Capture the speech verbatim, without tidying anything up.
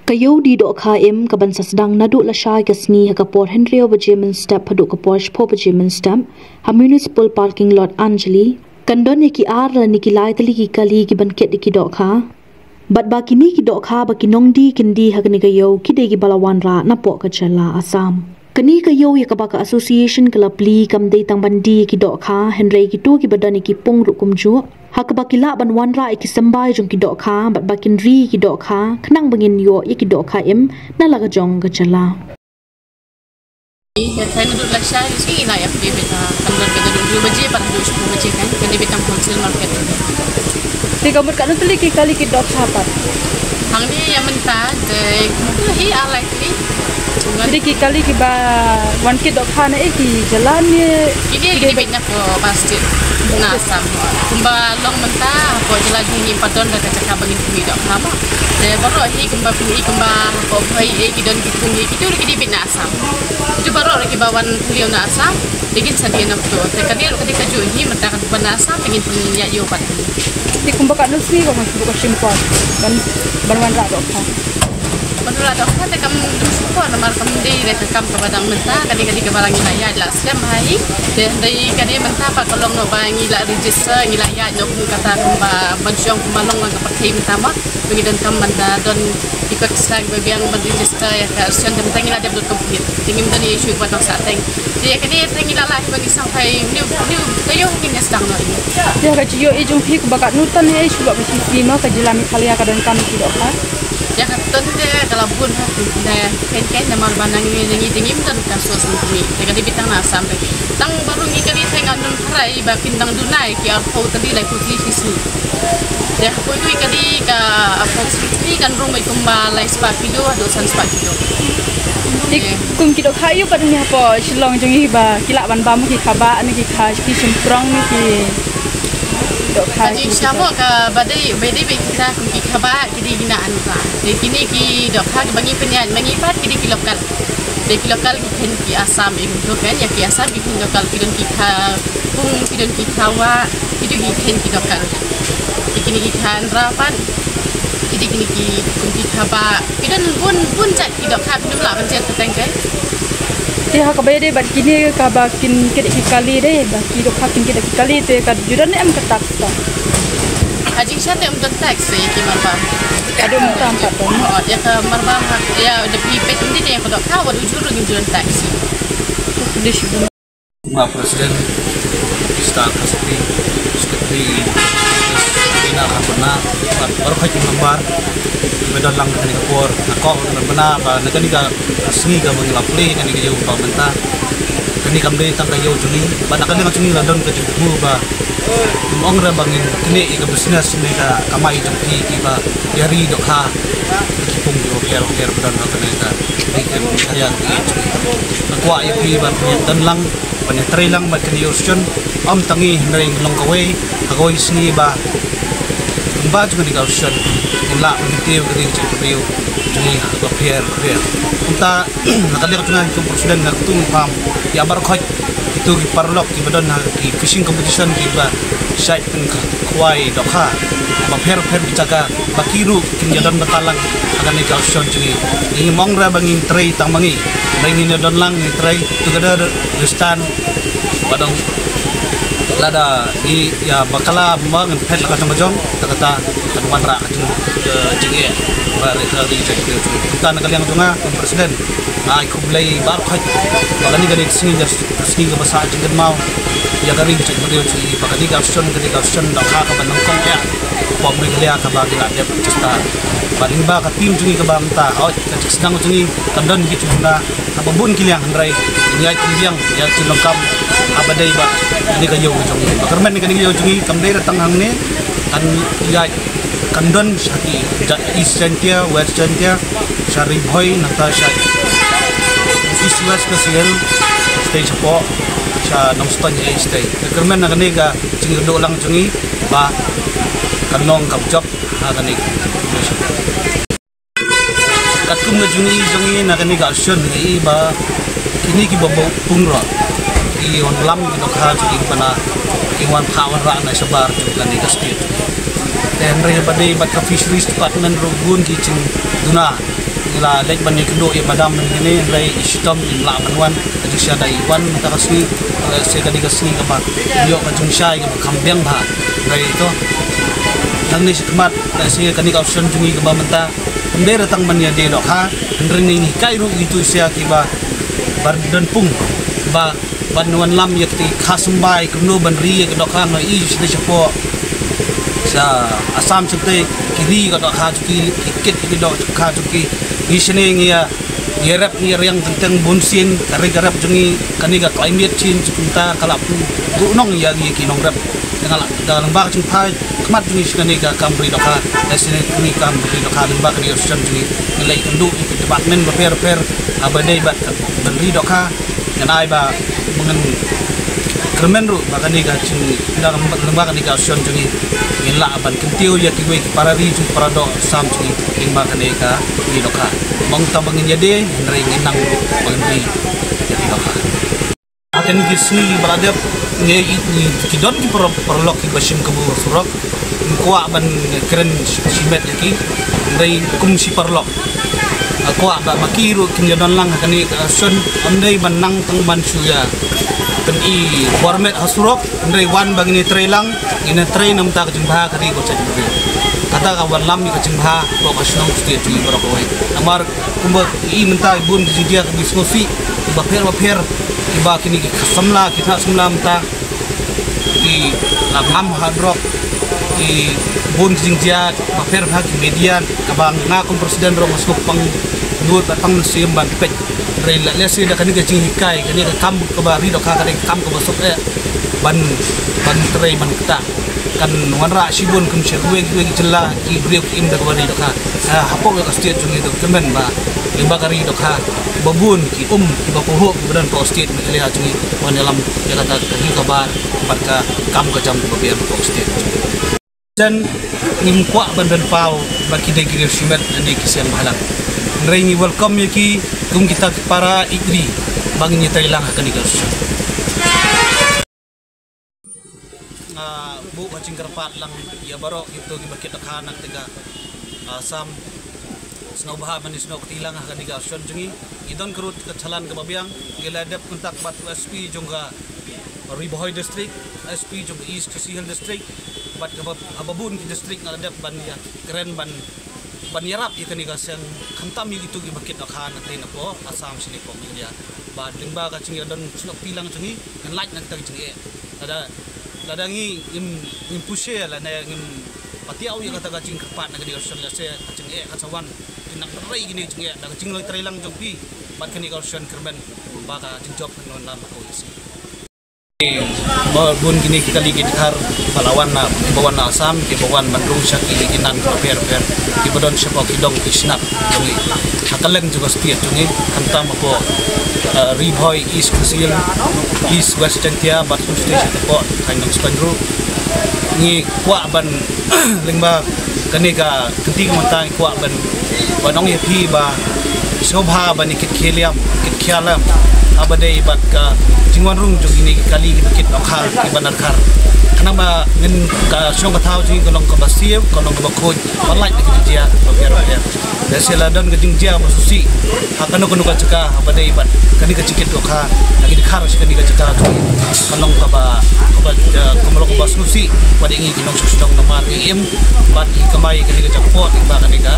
Ka ïew die dohkha im ka ban sa sdang naduh lashai ka sngi ha ka por hynriew baje mynstep haduh ka por shiphew baje mynstep ha Municipal Parking Lot Anjali. Kan don ïa ki ar lane ki lai tylli ki kali ki ban kit ïa ki dohkha. Bad ba kine ki dohkha ba ki nongdie kin die ha kane ka ïew ki dei kiba la wanrah napoh ka jylla Assam. Kane ka ïew ïa kaba ka association ka la plie kam dei tang ban die ïa ki dohkha, hynrei kito kiba don ïa ki pung ruh kumjuh, ha kaba ki lah ban wanrah ïa ki symbai jong ki dohkha bad ba kin ri ïa ki dohkha khnang ba ngin ïoh ïa ki dohkha im na la ka jong ka jylla. Ïa, tang naduh lashai ka sngi ngi la ïa plie beit, kan don beit naduh hynriew baje pat haduh shiphew baje kan, kan dei beit tang wholesale market. Te ka mut katno tylli ki kali ki dohkha pat? Hangne ïa mynta te kumtu hi ar lai tylli. Te ki kali kiba wan kit dohkha na ei ki jylla ne? Kine ki dei beit na ko ba state na Assam. Kumba long mynta ko jylla jong ngi pat don da ka jaka ba ngin pynmih dohkha mo. Te baroh hi kumba pynmih kumba ko Bhoi ei ki don ki pung ei kito ki dei beit na Assam. Kito baroh kiba wan pynliew na Assam. Te ngin sa die na kito. Te kane ruh ka dei kajuh hi mynta ka ban na Assam te ngin pynïaid ïew pat. Te kumba katno sngi ba ngan shu buh ka shim por ban, ban wanrah dohkha? Ban wanrah dohkha te kam dei shim por namar kam dei da ka kam kaba dang mynta, ka dei, ka dei kaba la ngi la ïaid la slem ha hi. Te hynrei ka dei mynta pat ka long noh ba ngi la register, ngi la ïaid noh kum kata kumba ban shong kumba long lang ka pyrthei mynta mo. Ba ngi donkam ban da don ki kot sdang ba biang ban register ïa ka association, te mynta ngi la dep lut complete. Te ngim don issue ba tang sa teng. Te ïa kane te ngi la lah hi ba ngi samphai new, new taïew ngin ïa sdang noh. Ïa ka jingïoh i jong phi kumba katno ton ïa i shuwa ba shi sngi mo ka jylla Meghalaya ka donkam ki dohkha? Ïa ka ton te ka la bun ha te keiñ keiñ namar ba na ngi, na ngi te ngim don ka source income. Te ka dei beit tang na Assam te. Tang baroh ngi kane te ngan don Tharai ba phin dang duna ïa ki arphew tylli laiphew tylli shi sngi. Te hapoh ngi kane ka approximately kan rung beit kumba lai spah kilo haduh san spah kilo. Te kum ki dohkha ïa pat ngi hapoh Shillong jong ngi ba ki lah ban bam ki khabah ne ki kha, ki shymprong ne ki dohkha. Ka jingshisha mo kaba dei, ba dei beit kita kum ki khabah ki dei ki na Anura. Te kine ki dohkha kiba ngi pynïaid ma ngi pat ki dei ki local. Te ki local ki khein ki Assam, i kumto khein ïa ki Assam ki khein local, ki don ki kha pung, ki don ki kha wah, kito ki khein ki local. Te kine ki kha Anura pat, kito kine ki kum ki khabah, ki don bun bun jait ki dohkha, phin ym lah ban jied pateng keiñ. Te ha kaba ïadei bad kine kaba kin kit ki kali de, ba ki dohkha kin kit ki kali te ka ju don em ka tax? Ha jingshisha te ym don tax ïa ki marbam. Ka dei mynta pat don. Oh, ïa ka marbam ha, ïa da phi peit ym dei te ïa ka dohkha, wat u jur ruh ngim ju don tax. Ba President, Mister Kaspi, Secretary, Ina Kharpana, bad baroh ki member kiba don lang ha kane ka por, nga kwah ban bna ba na kane ka sngi kaba ngi la plie kane ka ïew ba mynta. Kane kam dei tang ka ïew jong ngi, bad na kane ka jong ngi la don ka jingthmu ba ym ong re ba ngin knieh ïa ka business ne ka kamai jong phi kiba ïa ri dohkha ki pung kiba pher pher ba don ha kane ka ri ka ri ka ri. Nga kwah ïa phi ba phi don lang ban ïatrei lang bad kane ka association, ym tang ngi hynrei long kawei ha kawei sngi ba kumba jong kane ka association ngin lah ban kyntiew ïa ka ri ka jaitbynriew jong ngi ha kaba pher pher. Kumta na ka liang jong nga kum president nga kyntu pam ïa baroh kito ki paralok kiba don ha ki fishing competition kiba shait pynkhwai dohkha ba pher pher ki jaka ba ki ruh kin ïa don bynta lang ha kane ka association jong ngi. Ngi ym ong re ba ngin trei tang ma ngi, ba ngin ïa don lang ngin trei together we stand. Ba dang lada ngi ïa bakla ba ngin phet la ka jong ka jong, ta kata kan wanrah ka jing, eh, jingeh ba ri ka ri jong ka jong. Kumta na ka liang jong nga kum president nga ai khublei baroh khat ba kane ka dei ka sngi, ka sngi kaba sah jingkynmaw ïa ka ri ka jong ka jong. Ba kane ka association, kane ka association dohkha kaba nyngkong ïa pop Meghalaya kaba ngi la dep register. Ba lyngba ka team jong ngi kaba mynta, hooid, ka jingsdang jong ngi kan don ki jingduna haba bun ki liang, hynrei ngi ïaid ki liang ïa ki jingdonkam haba dei ba kane ka ïew ka jong ngi. Ba kyrmen kane ka ïew jong ngi kam dei tang hangne, kan ïaid, kan don sha ki East Jaintia, West Jaintia, sha Ri Bhoi, nangta sha East West Khasi Hills State, shapoh sha Nongstoiñ State. Ba kyrmen na kane ka jingïaduh lang jong ngi ba kan long kaba jop ha kane. Katkum ka jingïohi jong ngi na kane ka association ngi ïohi ba kine kiba bud pyngroh ki wan lam ki dohkha jong ngi, ba na ki wan phah wanrah na shabar jong kane ka state. Te hynrei ba dei bad ka Fisheries Department ruh bun ki jingduna La leit ban ïakynduh ïa madam mynne, hynrei i shitom im lah ban wan. Ka jingshisha da i wan mynta ka sngi, eh, se ka dei ka sngi kaba ïoh ka jingshai kaba kham biang bha. Hynrei to, nangne shakhmat, eh, se kane ka option jong ngi kaba mynta, ym dei tang ban ïadei dohkha, hynrei ngi hikai ruh ïa kito sha kiba, ba don pung, ba ban wan lam ïa kata ka symbai kumno ban ri ïa ka dohkha, nga i sha, shapoh sha Assam shatei ki ri ka dohkha jong ki, ki kit ki dohkha jong ki. Ngi shane ngi ïa, ngi rep ngi riang teng teng bun sien, ka ri ka rep jong ngi, kane ka climate change kumta ka la pynduh nong ïa ngi ki nongrep. Tang la da lyngba ka jingphai khmat jong ngi sha kane ka kam ri dohkha, da sien kane ka kam ri dohkha lyngba kane ka option jong ngi, ngi la ïakynduh ïa ki department bapher bapher, haba dei bad ka ban ri dohkha. Ngan ai ba ngan kyrmen ruh ba kane ka jing, da lyngba kane ka option jong ngi, ngin lah ban kyntiew ïa kiwei ki para ri jong para doh Assam jong ngi lyngba kane ka ri dohkha. Ym tang ba ngin ïadei, hynrei ngin nang ruh ba ngin ri ïa ki dohkha. Ha kine ki sngi ba la dep, ngi, ngi, ki don ki para, paralok kiba shim kabu surok. Nga kwah ban kren shi, shimet ïa ki, hynrei kum shi paralok, nga kwah ba ma ki ruh kin ïa don lang ha kane ka option, ym dei ban nang tang ban shu ïa pyni bor met ha surok, hynrei wan ba ngin ïa trei lang, ngin ïa trei namar ka jingbha ka ri ka jaitbynriew. Kata ka wan lam ïa ka jingbha hapoh ka shnong state jong ngi baroh kawei. Namar kumba i mynta i bun ki jingjia kiba sngewsih, kiba pher bapher, kiba kine ki samla, ki khynnah samla mynta ki la ngam ha drok, ki bun ki jingjia bapher ha ki media, kaba nga kum president ruh nga sngewpang nud bad pang mynsiem ban peit. Hynrei la lehse da kane ka jinghikai, kane ka kam kaba ri dohkha, kane ka kam kaba suk eh ban, ban trei ban ktah. Kan wanrah shibun kum shi wei, wei jylla ki briew ki im da kaba ri dohkha. Ah, hapoh ka state jong ngi, to kyrmen ba lyngba ka ri dohkha, ba bun ki um, kiba phuh, kiba don hapoh state Meghalaya jong ngi, wan ïalam ïa kata ka ri ka bar bad ka kam ka jam kaba biang hapoh state. Jan ngim kwah ban pynpaw ba ki dei ki riewshimet ne ki seng bhalang. Hynrei ngi welcome ïa ki kum kita ki para ïeit ri ba ngin ïatrei lang ha kane ka session. Nga buh ka jingkyrpad lang ïa baroh kito kiba kit dohkha na kata ka, ah, Assam. Sngewbha ban ïasnoh kti lang ha kane ka session jong ngi. Ngi don ka rut ka challan kaba biang, ngi la dep kontak bad u S P jong ka Ri Bhoi District, S P jong ka East Khasi Hills District, bad kaba, kaba bun ki district nga la dep ban ïakren ban, ban ïarap ïa kane ka seng, khamtam ïa kito kiba kit dohkha na tei na poh Assam shane poh Meghalaya. Bad lyngba ka jingïadon snoh kti lang jong ngi, ngan lait na kata ka jingeh. Lada, lada ngi ngim, ngim pushe lane ngim patiaw ïa kata ka jingkyrpad na kane ka session, lehse ka jingeh ka sa wan. Kin nang rei kine ki jingeh da ka jinglong trei lang jong phi bad kane ka session, kyrmen ba ka jingjop kan wan lam ha kawei ka sngi. Ba bun kine ki kali ki dkhar ba la wan na, ba wan na Assam, kiba wan ban rung sha ki, ki nan ki bapher bapher kiba don shapoh ki dong ki shnat jong ngi ha kylleng jong ka state jong ngi, khamtam hapoh, eh, Ri Bhoi, East Khasi Hills, East West Jaintia, bad kumjuh sha hapoh Khainong Spine ruh. Ngi kwah ban lyngba kane ka kynti ka mynta ngi kwah ban, ban ong ïa phi ba sngewbha ban ïa kit khie liam, kit khia liam haba dei bad ka jingwan rung jong kine ki kali kiba kit dohkha kiba na dkhar. Khnang ba ngin, ka shong ka thaw jong ngi ka long kaba safe, ka long kaba khuid, ban lait na ki jingjia bapher bapher. Lehse la don ka jingjia ba sngewsih ha kano kano ka jaka haba dei bad kane ka jingkit dohkha na ki dkhar sha kane ka jaka, ka long kaba, kaba, eh, ka long kaba sngewsih wat ïa ngi ki nongshong shnong namar ngi im bad ngi kamai kane ka jaka pok, ngi ba kane ka